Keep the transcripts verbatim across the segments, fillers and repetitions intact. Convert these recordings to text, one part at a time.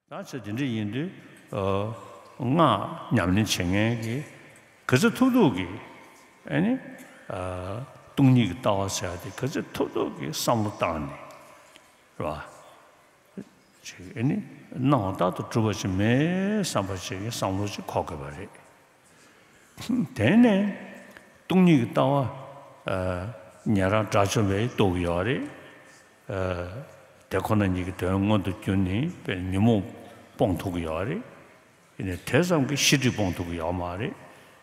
ད་ཆ་དེ་འདྲ་ཡིན་དུས། ཨ། སྔགས་ཉམས་ལེན་བྱེད་མཁན་གྱི་ག་ཚོད་ཐུབ་ཐུབ་ཀྱིས། ཨ་ནི། ཨ། སྟོང་ཉིད་ཀྱི་ལྟ་བ་ཟེར་ཡ་དེ་ག་ཚོད་ཐུབ་ཐུབ་ཀྱིས་བསམ་བློ་བཏང་ནས། རེད་བ། ཅིག་ཨ་ནི། སྣང་བ་རྟག་ཏུ་གྲུབ་པ་ཅིག་མེད་བསམ་པ་ཅིག་གི་བསམ་བློ་ཅིག་འཁོར་དགོས་པ་རེད། དེ་ནས་སྟོང་ཉིད་ཀྱི་ལྟ་བ། ཨ། ཉན་རང་དགྲ་བཅོམ་པས་རྟོགས་ཀྱི་ཡོད་རེད། ཨ། དེ་ཁོ་ན་ཉིད་ཀྱི་དོན་མངོན་དུ་གྱུར་ནས་པའི་ཉོན་མོངས་སྤོང་ཐུབ་ཀྱི་ཡོད་རེད། ཡིན་ནའི་དེ་ཙམ་གྱིས་ཤེས་སྒྲིབ་སྤོང་ཐུབ་ཀྱི་ཡོད་མ་རེད།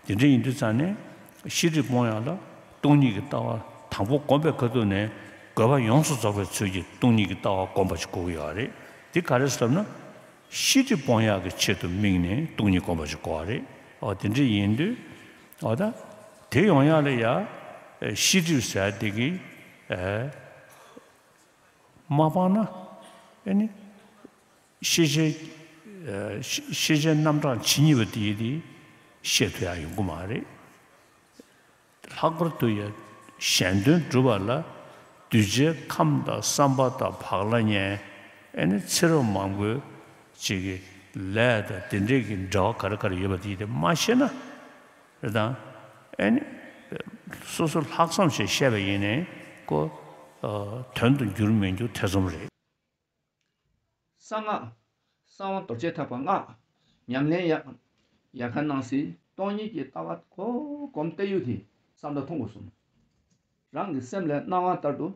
དེ་འདྲ་ཡིན་དུས་ཙང་ནས་ཤེས་སྒྲིབ་སྤོང་ཡག་ལ་སྟོང་ཉིད་ཀྱི་ལྟ་བ་དང་པོ་སྒོམ་པའི་ཁ་ཐུག་ནས་དགོས་པ་ཡོངས་སུ་རྫོགས་པའི་ཚུལ་གྱིས་སྟོང་ཉིད་ཀྱི་ལྟ་བ་སྒོམ་པ་ཞིག་དགོས་ཀྱི་ཡོད་རེད། དེ་ག་རེ་ཟེར་ན། ཤེས་སྒྲིབ་སྤོང་ཡག་གི་ཆེད་དུ་དམིགས་ནས་སྟོང་ཉིད་སྒོམ་པ་ཞིག་དགོས་པ་རེད། འོ་དེ་འདྲ་ཡིན་དུས། འོ་ད། དེ་ཡོང་ཡག་ལ་ཡ། ཤེས་སྒྲིབ་ཟེར་དེ་གི། ཨ། མ་སྤངས་ན། ཨ་ནི། ཤེས་བྱའི། ཨ། ཤེས་བྱའི་རྣམ་གྲངས་ཇི་སྙེད་པ་དེ་དེ་ཤེས་ཐུབ་ཡག་ཡོང་གི་མ་རེད། ལྷག་པར་དུ་ཡང་གཞན་དོན་སྒྲུབ་པ་ལ་གདུལ་བྱའི་ཁམས་དང་བསམ་པ་དང་བག་ལ་ཉལ། ཨ་ནི་ཚེ་རབས་མང་པོའི་ཅིག་གི་ལས་དང་དེ་འདྲས་ཀྱི་འབྲེལ་བ་ག་རེ་ག་རེ་ཡོད་པ་དེ་དེ་མ་ཤེས་ན། རེད་དང་། ཨ་ནི། སོ་སོ་ལྷག་བསམ་ཞིག་བཤད་པ་ཡིན་ནའི་ཁོ། ཨ། དོན་དུ་འགྱུར་མི་འགྱུར་ཐེ་ཚོམ་རེད། གསང་སྔགས་གསང་བ་རྡོ་རྗེ་ཐེག་པ་སྔགས་ཉམས་ལེན་ཡག་ཡག་ག་གནང་སའི་སྟོང་ཉིད་ཀྱི་ལྟ་བ་ཁོ་སྒོམ་བལྟ་ཡུལ་དེ་བསམ་བློ་ཐོངས་དགོས་གསུངས། རང་གི་སེམས་ལ་སྣང་བ་ལྟར་དུ་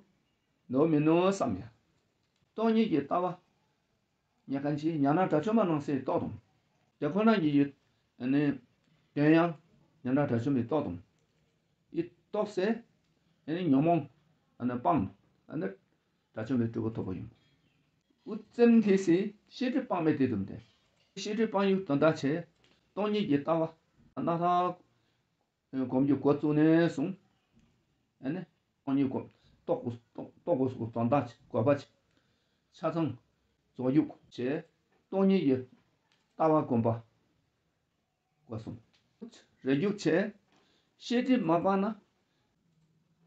ནོར་མི་ནོར་བསམ་ཡ། སྟོང་ཉིད་ཀྱི་ལྟ་བ་ཉག་ག་ཅིག་ཉམས་རང་དགྲ་བཅོམ་པ་གནང་སའི་རྟོགས་དང་། དེ་ཁོ་ན་གྱི་ཡུལ་ནི་དོན་ཡང་ཉམས་རང་དགྲ་བཅོམ་པའི་རྟོགས་དང་། ཡིད་རྟོགས་སའི་ཉོན་མོངས་སྤངས། དགྲ་བཅོམ་པའི་སྤྲུལ་སྐུ་ཐོབ་པ་ཡིན། དབུ་རྩེ་མཐིལ་སའི་ཤེས་སྒྲིབ་སྤངས་པའི་དེ་དུམ་སྟེ། ཤེས་སྒྲིབ་སྤངས་ཡུལ་དོན་དག་ཆེ། སྟོང་ཉིད་ཀྱི་ལྟ་བ་སྣ་ཐག་སྒོམ་རྒྱུ་འགོ་བཙུགས་ནས་བཟུང་། ཨ་ནི་སྟོང་ཉིད་སྒོམ་རྟོགས་དགོས་རྟོགས་དགོས་སུ་དོན་དག་དགོས་པ་ཆ་ཚང་རྫོགས་རྒྱུ་བྱས། སྟོང་ཉིད་ཀྱི་ལྟ་བ་སྒོམ་པ། སྒོ་གསུམ། རེ་རྒྱུག་བྱས། ཤེས་སྒྲིབ་མ་སྤངས་ན།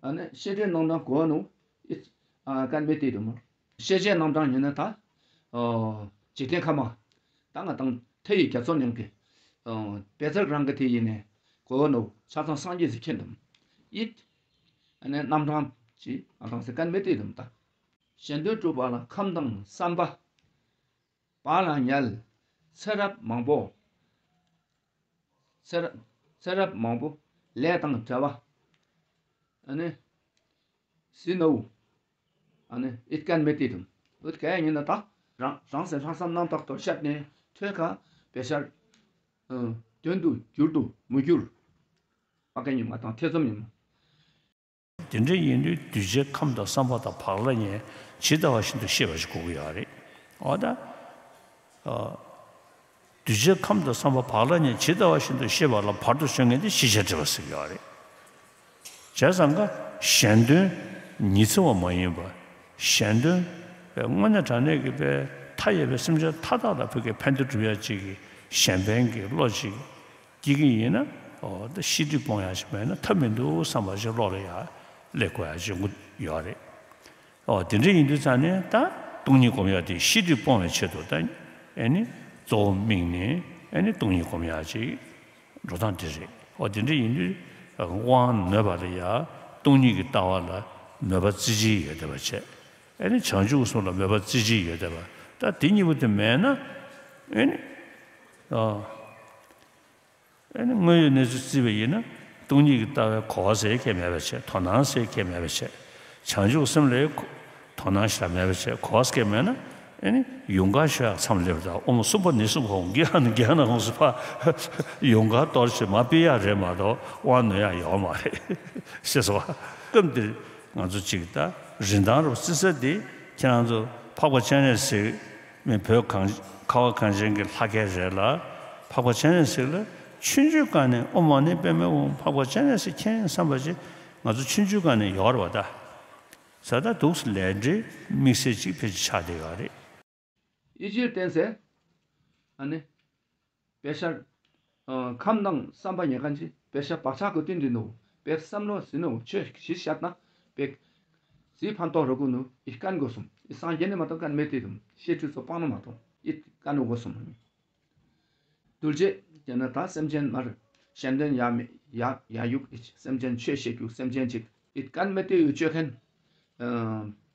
ཨ་ནི་ཤེས་སྒྲིབ་རྣམ་གྲངས་གོ་ནུ། ཨི། ཨ། ཀན་མེ་ཏི་དུ་མ། ཤེས་བྱའི་རྣམ་གྲངས་ཉིད་ནི་ད། ཨོ། འཇིག་རྟེན་ཁམས། ད་ང་དང་མཐའ་ཡི་རྒྱ་མཚོ་ནང་གི། ཨོ། བེ་ཚལ་རང་གི་དེ་ཡིན་ནས་གོ་ནུ་ཆ་ཚང་སངས་རྒྱས་སུ་མཁྱེན་དུ། ཨི། ཨ་ནི་རྣམ་གྲངས་ཀྱི་ང་དང་སེ་ཀན་མེ་ཏི་དུ་ད། གཞན་དོན་སྒྲུབ་པ་ལ་ཁམས་དང་བསམ་པ། བག་ལ་ཉལ། ཚེ་རབས་མང་པོ། ཚེ་རབས་ཚེ་རབས་མང་པོ་ལས་དང་བྲལ་བ། ཨ་ནི། ཟིན་ནོ། ཨ་ནི་ཨིད་ཀན་མེ་ཏི་དུ། ཨུད་ཀ་ཡ་ཉིན་ན་ད། རང་རང་སེམས་ལྷག་བསམ་རྣམ་དག་ཏུ་བཤད་ནས་ཐོས་ཁ་བེ་ཤར། ཨ། དོན་དུ་འགྱུར་དུ་མི་འགྱུར། ཨ་ཀ་ཉིན་མ་དང་ཐེ་ཚོམ་ཉིན་མ། དེ་འདྲ་ཡིན་དུས་གདུལ་བྱའི་ཁམས་དང་བསམ་པ་དང་བག་ལ་ཉལ་ཇི་ལྟ་བ་བཞིན་དུ་ཤེས་པ་ཞིག་དགོས་ཀྱི་ཡོད་རེད། འོ་ད། ཨ། གདུལ་བྱའི་ཁམས་དང་བསམ་པ་བག་ལ་ཉལ་ཇི་ལྟ་བ་བཞིན་དུ་ཤེས་པ་ལ་བར་དུ་གསོད་མཁན་དེ་ཤེས་བྱ་སྒྲིབ་པ་ཟེར་གྱི་ཡོད་རེད། བྱས་ཙང་ཀ་གཞན་དོན་ཉི་ཚེ་བ་མ་ཡིན་པ། གཞན་དོན་དངོས་གནས་དྲང་གནས་ཀྱི་པའི་མཐའ་ཡས་པའི་སེམས་ཅན་མཐའ་དག་ལ་བོད་ཀྱི་ཕན་བདེ་སྒྲུབ་ཡ་གཅིག་གི་གཞན་ཕན་གྱི་བློ་གཅིག་སྐྱེ་གི་ཡིན་ན། འོ་ད་ཤེས་སྒྲིབ་སྤོང་ཡག་ཅིག་མེད་ན་ཐབས་མི་འདུག་བསམ་པ་ཞིག་བློ་ལ་ཡར་སླེབས་དགོས་ཡག་ཅིག་ཡོང་གི་ཡོད་རེད། འོ་དེ་འདྲ་ཡིན་དུས་ཙང་ནས་ད་སྟོང་ཉིད་སྒོམ་ཡག་དེ་ཤེས་སྒྲིབ་སྤོང་བའི་ཆེད་དུ་ད་ཨེ་ནི་གཙོ་བོ་དམིགས་ནས་ཨེ་ནི་སྟོང་ཉིད་སྒོམ་ཡག་ཅིག་འགྲོ་སྟངས་དེ་རེད། འོ་དེ་འདྲ་ཡིན་དུས་དབང་ནོད་པ་ལ་ཡ་སྟོང་ཉིད་ཀྱི་ལྟ་བ་ལ་མོས་པ་རྩེ་གཅིག་ཡོད་བསྡད་པ་བྱས། ཨེ་ནི་བྱང་ཆུབ་གསུམ་ལ་མོས་པ་རྩེ་གཅིག་ཡོད་བསྡད་པ། ད་དེ་གཉིས་པོ་དེ་མེད་ན། ཨེ་ནི། ཨ། ཨེ་ནི་དངོས་ཡོད་གནས་ཚུལ་བརྩིས་པ་ཡིན་ན། སྟོང་ཉིད་ཀྱི་ལྟ་བའི་གོ་བ་ཟེར་མཁན་མེད་པ་བྱས། དོ་སྣང་ཟེར་མཁན་མེད་པ་བྱས། བྱང་ཆུབ་སེམས་ལ་དོ་སྣང་ཞེ་དྲག་མེད་པ་བྱས། གོ་བ་ཟེར་མཁན་མེད་ན། ཨེ་ནི་ཡུངས་ཀར་ཤོད་ཡག་མཚམས་སླེབས་ད་ཨོཾ་སུ་པ་ནི་སུ་པ་ཧཱུྃ་གྱི་ཧ་ན་གྱི་ཧ་ན་ཧོ་སུ་པ། ཡུངས་ཀར་གཏོར་བྱས་མར་ཕུད་ཡག་རེད་མ་གཏོགས་དབང་ནོད་ཡག་ཡོད་མ་རེད། ཤེས་སོང་བ། སྐབས་འདིར་ང་ཚོ་གཅིག་ད་རིན་ཐང་རུ་བརྩི་ས་དེ་ཁྱེད་རང་ཚོ་འཕགས་པ་སྤྱན་རས་གཟིགས་མི་བོད་གངས་ཁ་བ་གངས་ཅན་གྱི་ལྷ་སྐལ་རེད་ལ། འཕགས་པ་སྤྱན་རས་གཟིགས་ལ་ཆུང་ཆུང་སྒང་ནས་ཨོཾ་མ་ཎི་པདྨེ་ཧཱུྃ་འཕགས་པ་སྤྱན་རས་གཟིགས་མཁྱེན་བསམ་པ་ཅིག་ང་ཚོ་ཆུང་ཆུང་སྒང་ནས་ཡོད་རེད་བ་ད། ས་ད་འདུག་སེ་ལས་འབྲས་དམིགས་བསལ་ཅིག་ཕལ་ཆེར་ཆགས་བསྡད་ཡོད་རེད། ཨི་ཅིར་བརྟེན་སེ། ཨ་ནི། པེ་ཤར། ཨ། ཁམས་དང་བསམ་པ་ཉེ་གང་ཅི། པེ་ཤར་བག་ཆགས་ཀྱི་སྟེང་དུ་ནུ། པེ་བསམ་བློ་ཟིན་ནུ་ཆོས་གཞི་བཤད་ན། པེ། ཟི་ཕན་ཐོགས་རུ་ཀུ་ནུ་ཨི་ཀན་གོ་སུམ་ཨི་སངས་རྒྱས་ནི་མ་གཏོགས་ཀན་མེད་དེ་དུམ་ཤེས་ཁྲུས་སོགས་སྤང་ན་མ་གཏོགས། ཨིད་ཀ་ནུ་གོ་སོང་། གདུལ་བྱ་ཡིན་ན་ད་སེམས་ཅན་མར་གཞན་དོན་ཡ་མེ་ཡ་ཡ་ཡུག་ཨིད་སེམས་ཅན་ཆོས་བཤད་རྒྱུ་སེམས་ཅན་ཅིག་ཨིད་ཀན་མེ་ཏེ་ཡུ་ཅོ་ཁན་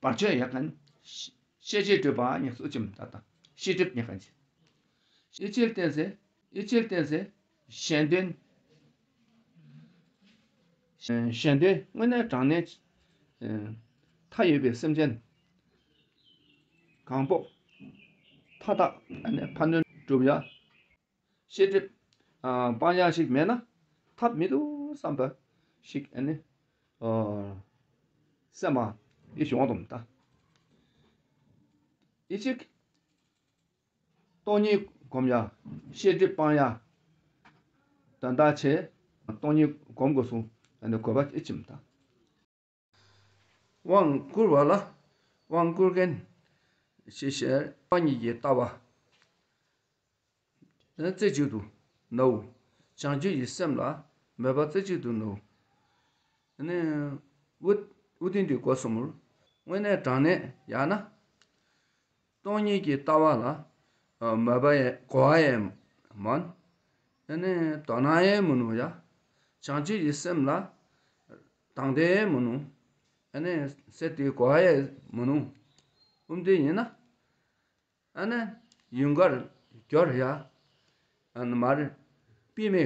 བར་ཆད་ཡ་ཁན་ཤེས་བྱེད་སྒྲུབ་པ་ཉག་སུ་ཅིམ་ད་ད་ཤེས་སྒྲུབ་ཉག་ཁན་ཅིག་ཨི་ཅིལ་བསྟན་ཟེར། ཨི་ཅིལ་བསྟན་ཟེར། གཞན་དོན། གཞན་དོན་དངོས་གནས་དྲང་གནས་མཐའ་ཡོད་པའི་སེམས་ཅན་གང་པོ་མཐའ་དག་ཕན་དོན་སྒྲུབ་ཡ། ཤེས་སྒྲིབ་སྤང་ཡ་ཞིག་མེད་ན་ཐབས་མི་འདུག་བསམ་པ་ཞིག་སེམས་མ་ཡི་བྱུང་བ་དང་ད། ཨི་ཅིག་སྟོང་ཉིད་སྒོམ་ཡ། ཤེས་སྒྲིབ་སྤང་ཡ། དོན་དག་ཆེ། སྟོང་ཉིད་སྒོམ་དགོས་སུ་ཨ་ནི་དགོས་པ་ཨེ་ཅིམ་ད། དབང་བསྐུར་བ་ལ་དབང་བསྐུར་མཁན་ཞེས་བྱའི་དབང་ཉིད་ཀྱི་ལྟ་བ། རྩེ་གཅིག་ཏུ་ནོ། བྱང་ཆུབ་ཀྱི་སེམས་ལ་མོས་པ་རྩེ་གཅིག་ཏུ་ནོ། ཨ་ནི་ཨུ་ཨུ་ཏིན་དུ་གོ་སོ་མུར། དངོས་གནས་དྲང་གནས་ཡང་ན། སྟོང་ཉིད་ཀྱི་ལྟ་བ་ལ་མོས་པ་ཡང་གོ་བ་ཡང་མོན། ཨ་ནི་དོ་སྣང་ཡང་མི་ནུས་ཡ། བྱང་ཆུབ་ཀྱི་སེམས་ལ་དང་དོད་ཡང་མི་ནུས། ཨ་ནི་སེ་དེ་གོ་བ་ཡང་མི་ནུས། ཨུམ་དེ་ཡིན་ན། ཨ་ནི་ཡུངས་ཀར་སྦྱོར་ཡ། ཨ་ནི་མར་པི་མེ་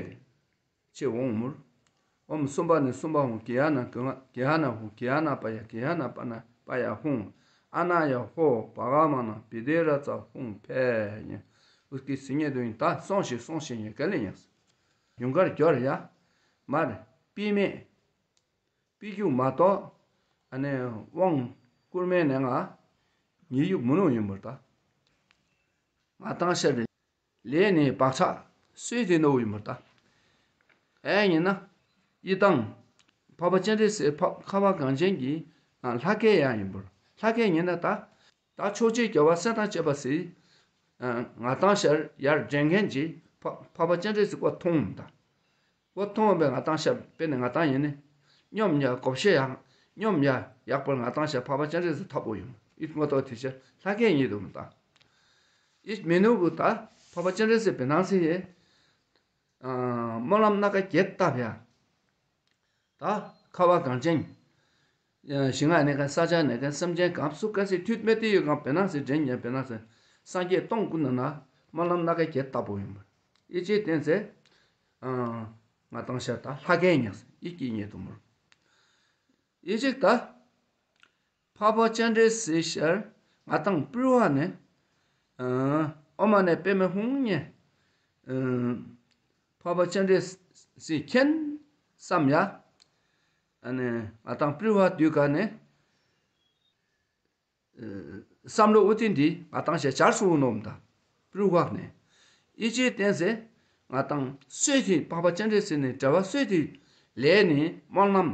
ཆེ་འོང་མུར། ཨོམ་གསུམ་པ་ནི་གསུམ་པ་ཧོང་གི་ཡ་ན་གི་ང་གི་ཡ་ན་ཧོང་གི་ཡ་ན་པ་ཡ་གི་ཡ་ན་པ་ན་པ་ཡ་ཧོང་ཨ་ན་ཡ་ཧོ་བ་ག་མ་ན་པི་དེ་ར་ཙ་ཧོང་ཕེ་ཉེ་ཨུ་ཀི་སི་ཉེ་དུ་ཡིན་ད་སོང་ཞིག་སོང་ཞིག་ཉེ་ག་ལེ་ཉེ་ཡུངས་ཀར་སྦྱོར་ཡ། མར་པི་མེ། པི་རྒྱུག་མ་གཏོགས་ཨ་ནི་དབང་བསྐུར་མེད་ནས་ང་ཉེ་ཡུག་མུ་ནུ་ཡིན་པར་ད། ང་ཏང་ཤར་རེ་ལས་ནི་བག་ཆགས་སུས་དེ་ནོ་ཡིན་པར་ད། ཨེ་ཡིན་ན་ཡི་དང་འཕགས་པ་སྤྱན་རས་གཟིགས་འཕགས་ཁ་བ་གངས་ཅན་གྱི་ལྷ་སྐལ་ཡང་ཡིན་པར་ལྷ་སྐལ་ཡིན་ན་ད། ད་ཕྱོགས་བཅུའི་རྒྱལ་བ་སྲས་དང་བཅས་པ་སྲིད། ང་ཏང་ཤར་ཡར་འདྲེན་མཁན་གྱི་འཕགས་པ་སྤྱན་རས་གཟིགས་པ་མཐོང་ད། ཨོ་མཐོང་བའི་ང་ཏང་ཤ་དཔེ་ནི་ང་ཏང་ཡིན་ནི། སྙོམས་ཡ་གོ་ཤེས་ཡང་སྙོམས་ཡ་ཡག་པར་ང་ཏང་ཤ་འཕགས་པ་སྤྱན་རས་གཟིགས་ཐབ་པོ་ཡིན། ཨིད་ངོ་ཏོ་དེ་ཤ་ལྷ་སྐད་ཉིད་དུ་མི་ལྟ། ཨིད་མི་ནུ་གུ་ད་འཕགས་པ་སྤྱན་རས་གཟིགས་བེ་ནང་སི་ཡེ། སྨོན་ལམ་སྣ་ཁ་བརྒྱད་བཏབ་ཡ། ད་ཁ་བ་གངས་ཅན། ཞིང་ང་ནས་ཀ་ས་ཆ་ནས་ཀ་སེམས་ཅན་གང་སུ་ཀ་སི་མཐུད་མེ་ཏི་ཡོད་གང་བེ་ནང་སི་འདྲེན་ཉན་བེ་ནང་སི་སངས་རྒྱས་སྟོང་སྐུ་ན་ན་སྨོན་ལམ་སྣ་ཁ་བརྒྱད་བཏབ་པོ་ཡིན་པ། ཨི་ཅེ་བསྟན་ཚེ། ང་ཏང་ཤར་ད་ལྷ་སྐལ་ཉག་ཨི་སྐྱིད་ཉེ་དུ་མུར། ཨི་ཅིག་ད། འཕགས་པ་སྤྱན་རས་གཟིགས་ཤར་ང་ཏང་པུར་བ་ནས། ཨོ་མ་ནས་པད་མ་ཧུང་ཉེ། འཕགས་པ་སྤྱན་རས་གཟིགས་མཁྱེན་བསམ་ཡ། ཨ་ནི་ང་ཏང་པུར་བ་དུས་ག་ནས། བསམ་བློ་ཨུ་ཏི་འདི་ང་ཏང་ཞེ་བྱར་སུ་ནོམ་ད། པུར་བ་ནས། ཨི་ཅེ་བསྟན་ཚེ། ང་ཏང་སོས་ཏི་འཕགས་པ་སྤྱན་རས་གཟིགས་ནས་འབྲེལ་བ་སོས་ཏི་ལས་ནི་སྨོན་ལམ།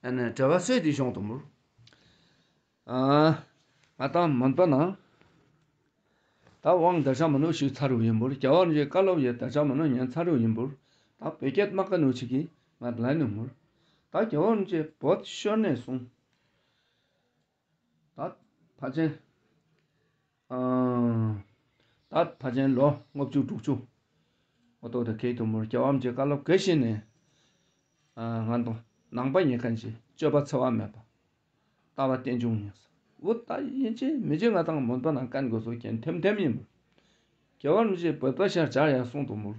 ཨ་ནི་འབྲེལ་བ་སོས་ཏི་གཞུང་དུ་མུར། ང་ཏང་མོན་པ་ན། ད་དབང་དར་ཆ་མ་ནུ་ཞུས་ཚར་རུ་ཡིན་པུར་རྒྱལ་བ་རིན་ཆེན་བཀའ་སློབ་ཡི་དར་ཆ་མ་ནུ་ཉན་ཚར་རུ་ཡིན་པུར། ད་བོད་སྐད་མ་ཀ་ནུ་ཆི་གི་ང་ལ་ནུ་མུར། ད་རྒྱལ་བ་རིན་ཆེན་བོད་ཤོར་ནས་བཟུང་། ད་ཕ་ཆེན། ད་ཕ་ཆེན་ལོ་ལྔ་བཅུ་དྲུག་ཅུ། འོ་ཏོ་ད་ཁེ་དུ་མུར་རྒྱལ་བ་རིན་ཆེན་བཀའ་སློབ་ག་ཤེས་ནས། ང་དང་ནང་པ་ཉེ་མཁན་གྱི་སྤྱོད་པ་འཚེ་བ་མེད་པ། ལྟ་བ་རྟེན་འབྱུང་ཉེ་ས། འུ་ད་ཡིན་ཅེ་མི་ཅེ་ང་དང་མོན་པ་ནང་ཀན་གོ་སོ་ཁྱེན་ཐེམ་ཐེམ་ཡིན་པ། རྒྱལ་བ་རིན་ཆེན་བོད་པ་ཤར་བྱར་ཡང་གསུང་དུ་མུར།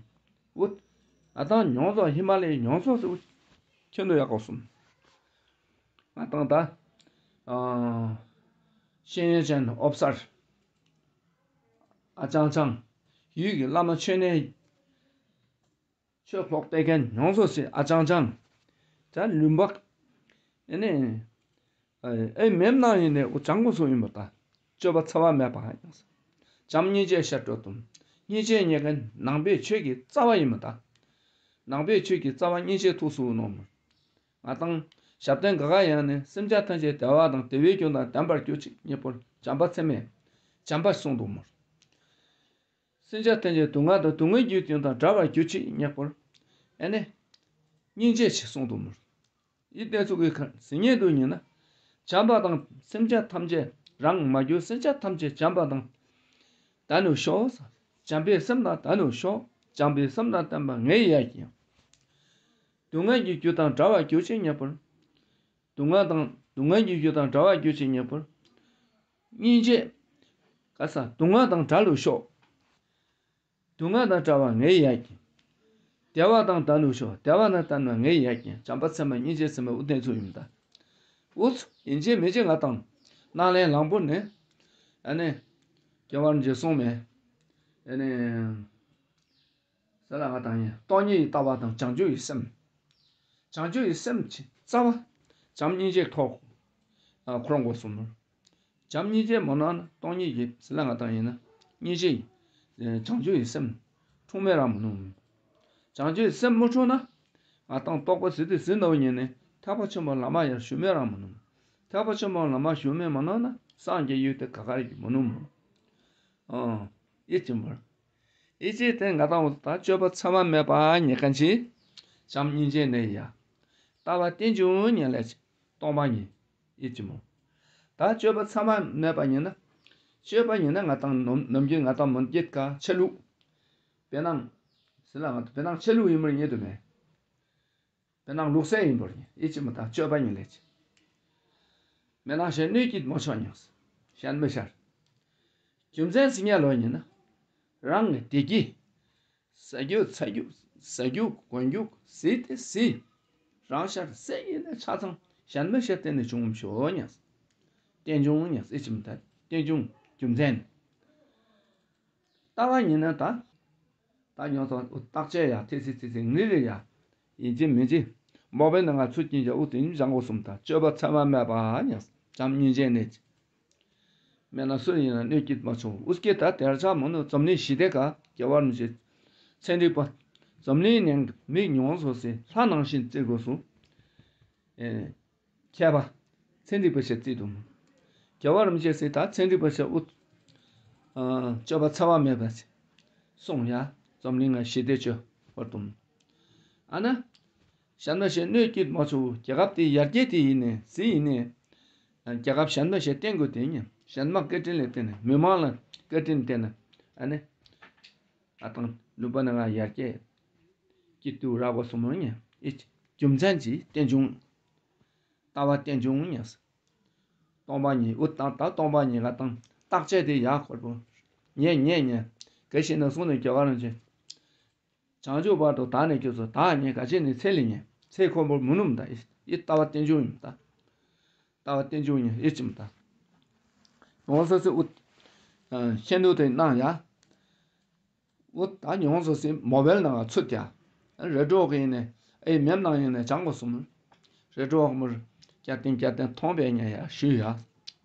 འུ། ང་དང་མྱོང་ཚོ་ཧི་མ་ལའི་མྱོང་ཚོ་སུ། ཁྱོན་དུ་ཡག་གོ་གསུམ། ང་དང་ད། ཤེས་ཡོན་ཅན་ཨོབ་སར། ཨ་ཅང་ཅང་། ཡུལ་གྱི་བླ་མ་ཆོས་གནས། ཆོས་ལོག་སྟེ་མཁན་མྱོང་ཚོ་སི་ཨ་ཅང་ཅང་། ད་ལུམ་བག་ཨེ་ནས། ཨེ་མེམ་ནང་ཡིན་ནས་འུ་ཅང་གོ་སོ་ཡིན་པ་ད། སྤྱོད་པ་འཚེ་བ་མེད་པ་ཡང་། བྱམས་སྙིང་རྗེ་ཤར་འགྲོ་དུམ། སྙིང་རྗེ་ཉེ་མཁན་ནང་པའི་ཆོས་ཀྱི་རྩ་བ་ཡིན་པ་ད། ནང་པའི་ཆོས་ཀྱི་རྩ་བ་སྙིང་རྗེ་ཐུགས་སུ་ནོམ། ང་དང་ཞབས་བརྟན་ག་ག་ཡང་ནས་སེམས་ཅན་ཐམས་ཅད་བདེ་བ་དང་བདེ་བའི་རྒྱུ་དང་ལྡན་པར་གྱུར་ཅིག་ཉེ་པོར་བྱམས་པ་ཚད་མེད། བྱམས་པ་གསུང་དུ་མོར། སེམས་ཅན་ཐམས་ཅད་སྡུག་བསྔལ་དང་སྡུག་བསྔལ་རྒྱུ་དེ་དང་བྲལ་བར་གྱུར་ཅིག་ཉེ་པོར། ཨེ་ནི། སྙིང་རྗེ་ཆེ་གསུང་དུ་མོར། ཡིད་གཏད་ཚུགས་ཀྱི་ཁར་ཟིན་ཉེ་དུ་ཉིན་ན། བྱམས་པ་དང་སེམས་ཅན་ཐམས་ཅད་རང་མ་གྱུར་སེམས་ཅན་ཐམས་ཅད་བྱམས་པ་དང་། ད་ནུ་ཤོག། བྱམས་པའི་སེམས་དང་ད་ནུ་ཤོག། བྱམས་པའི་སེམས་དང་ལྡན་པ་ངའི་ཡ་ཀྱང་། སྡུག་བསྔལ་གྱི་རྒྱུ་དང་བྲལ་བར་གྱུར་ཅིག་ཉེ་བར། སྡུག་བསྔལ་དང་སྡུག་བསྔལ་གྱི་རྒྱུ་དང་བྲལ་བར་གྱུར་ཅིག་ཉེ་བར། སྙིང་རྗེ། ག་ས་སྡུག་བསྔལ་དང་བྲལ་ལུ་ཤོག། སྡུག་བསྔལ་དང་བྲལ་བ་ངའི་ཡ་ཀྱང་། བདེ་བ་དང་ལྡན་ལུ་ཤོག། བདེ་བ་དང་ལྡན་པ་ངའི་ཡ་ཀྱང་། བྱམས་པ་ཚད་མ་སྙིང་རྗེ་ཚད་མ་ཨུ་ཏན་ཚུ་ཡིན་ད། ཨུ་ཚུ་ཡིན་གཅིག་མིན་གཅིག་ང་དང་སྣང་ལན་ལང་པོ་ནི། ཨ་ནི། རྒྱལ་བ་རིན་པོ་ཆེ་གསུངས་མེད། ཨ་ནི། ཟེར་ལ་ང་དང་ཡིན། སྟོང་ཉིད་ཡི་ལྟ་བ་དང་བྱང་ཆུབ་ཡི་སེམས། བྱང་ཆུབ་ཡི་སེམས་ཀྱི་རྩ་བ། བྱམས་སྙིང་རྗེ་ཐོག་ཁོ་རང་དགོས་གསུངས་མོད། བྱམས་སྙིང་རྗེ་མ་གནང་ན་སྟོང་ཉིད་ཀྱི་ཟེར་ལ་ང་དང་ཡིན་ན་སྙིང་རྗེ་ཡི། བྱང་ཆུབ་ཡི་སེམས། འཁྲུངས་མེད་རང་མ་ནུམ། བྱང་ཆུབ་ཡི་སེམས་མ་འཁྲུངས་ན། ང་དང་རྟོགས་པ་ཟིལ་དུ་ཟིལ་ནོ་ཉིན་ནི་ཐེག་པ་ཆེན་པོ་ལམ་ཡར་ཞུ་མེད་རང་མ་ནུམ། ཐེག་པ་ཆེན་པོ་ལམ་ཞུ་མེད་མ་གནང་ན་སངས་རྒྱས་ཡུལ་དེ་ག་གར་ཡིན་མ་ནུམ། ཨོ། ཨེ་ཅི་མོར། ཨེ་ཅི་དེ་ང་དང་འོ་ད་སྤྱོད་པ་མཚན་མ་མེད་པ་ཉེ་ག་ཅི། བྱམས་སྙིང་རྗེ་ནས་ཡ། ལྟ་བ་རྟེན་འབྱུང་ཉེ་ལས་ཅི། སྟོང་པ་ཉིད། ཨེ་ཅི་མོ། ད་སྤྱོད་པ་མཚན་མ་མེད་པ་ཉེ་ན། སྤྱོད་པ་ཉེ་ན་ང་དང་ནམ་ནམ་རྒྱུན་ང་དང་མོན་སྐྱེད་ཀ་ཆ་ལུགས། བེ་ནང་། ཟེར་ལ་ང་དང་བེ་ནང་ཆ་ལུགས་ཡིན་མོར་ཉེ་དུ་མེད། དེ་ནང་ལུགས་སྲོལ་ཡིན་པར་ཉེ། ཨེ་ཅི་མི་ལྟ་སྤྱོད་པ་ཉིད་ལས་ཅི། མེ་ནང་བཞིན་སྣོད་ཀྱིས་མ་ཆོག་ཉེ། གཞན་མི་ཤར། རྒྱུ་མཚན་ཟེར་ཉེ་ལོ་ཉེ་ན། རང་གི་བདེ་སྐྱིད། ཟ་རྒྱུ་ཚ་རྒྱུ། ཟ་རྒྱུ་གོན་རྒྱུ་ཟིག་དེ་ཟིག་རང་ཤར་ཟེར་ཉེ་ན་ཆ་ཚང་གཞན་མི་ཤར་བརྟེན་ནས་བྱུང་བ་ཤོག་ཉེ། རྟེན་འབྱུང་ཉེ། ཨེ་ཅི་མི་ལྟ་རྟེན་འབྱུང་རྒྱུ་མཚན། ལྟ་བ་ཉིད་ནི་ད། ད་ཉོ་ཚོ་བརྟག་དཔྱད་ཡ་ཐེ་ཚེ་ཐེ་ཚེ་ངི་རེ་ཡ། ཡིན་གཅིག་མིན་གཅིག་མོ་བའི་ནང་ང་ཚུར་སྐྱིན་ཞག་ཨུ་དེ་ཉིད་བཞག་འགོ་གསུམ་དང་སྤྱོད་པ་མཚན་མ་མེད་པ་ཉ། བྱམས་སྙིང་རྗེ་ནས། མེད་ན་སུ་ཡིན་ན་གནོད་སྐྱིད་མ་བྱུང་ཨུ་སྐྱེ་ད་དེར་ཆ་མོ་ནི་འཛམ་གླིང་ཞི་བདེ་ག་རྒྱལ་བར་མི་བྱེད། ཚན་རིག་པ། འཛམ་གླིང་ནས་མིག་ཉུང་སོ་སི་ལྷ་ནང་བཞིན་བརྩི་དགོས་སུ། ཨེ། མཁས་པ། ཚན་རིག་པ་ཞེས་བརྩིས་དུ། རྒྱལ་བ་རིན་པོ་ཆེ་སྲིད་དང་ཚན་རིག་པ་ཞེས་ཨུ། སྤྱོད་པ་འཚེ་བ་མེད་པ་ཞིག་གསུངས་ཡ། འཛམ་གླིང་ང་ཞི་བདེ་སྤྱོད་བར་དུ། ཨ་ན། གཞན་མ་ཞེས་གནོད་སྐྱིད་མ་ཆུ་རྒྱལ་ཁབ་དེ་ཡར་རྒྱས་དེ་ཡིན་ནས་སྲིད་ཡིན་ནས། རྒྱལ་ཁབ་གཞན་མ་ཞེས་བསྟན་དགོས་དེ་ཉིད་གཞན་མ་བཀའ་དྲིན་ལས་བརྟེན་ནས་མི་མང་ལ་བཀའ་དྲིན་བརྟེན་ནས་ཨ་ནི། ཨ་དང་ནུས་པ་ནི་ང་ཡར་རྒྱས། སྐྱིད་སྡུག་རག་པ་སོ་མོ་ཉེ། ཨེ་ཅི། རྒྱུ་མཚན་གྱིས་རྟེན་འབྱུང་། ལྟ་བ་རྟེན་འབྱུང་ཉེ། སྟོང་པ་ཉིད་ཨུ་ཏང་ད་སྟོང་པ་ཉིད་ལ་དང་བརྟག་དཔྱད་དེ་ཡག་ཁོར་པོ། ཉེ་ཉེ་ཉེ། གལ་ཞིག་ན་གསུངས་ནས་རྒྱལ་བ་རིན་ཆེན། བྱང་ཆུབ་བར་དུ་བདག་ནི་སྐྱོབ་སོ་བདག་ཉིད་ག་ཅི་ནི་ཚེ་ལས་ཉེ། ཚེ་ཁོར་པོ་མུ་ནུམ་ད་ཨི་ལྟ་བ་རྟེན་འབྱུང་ཡིན་ད། ལྟ་བ་རྟེན་འབྱུང་ཉེ་ཨི་ཅིམ་ད། ཡོང་སོ་སོ་ཨུ། ཤེན་ཏུ་དེ་གནང་ཡ། འོ་ད་ཉོང་སོ་སི་མོ་བེལ་ནང་ཚུད་ཀྱ། རེ་ཌིའོ་གི་ཡིན་ནས་ཨེ་མེམ་ནང་ཡིན་ནས་ཅང་གོ་སུམ། རེ་ཌིའོ་མུར་བསྐྱར་བསྟན་བསྐྱར་བསྟན་མཐོང་པའི་ཉེ་ཡ་ཞུས་ཡ།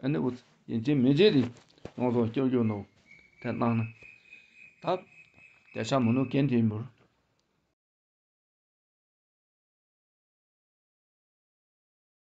ཨ་ནི་འོ་ཡིན་གཅིག་མིན་གཅིག་རེད། ཉོང་སོ་སྐྱོ་སྐྱོ་ནོ། དེ་གནང་ན། ད། དེ་ཆ་མོ་ནུ་ཀན་དེ་མུར་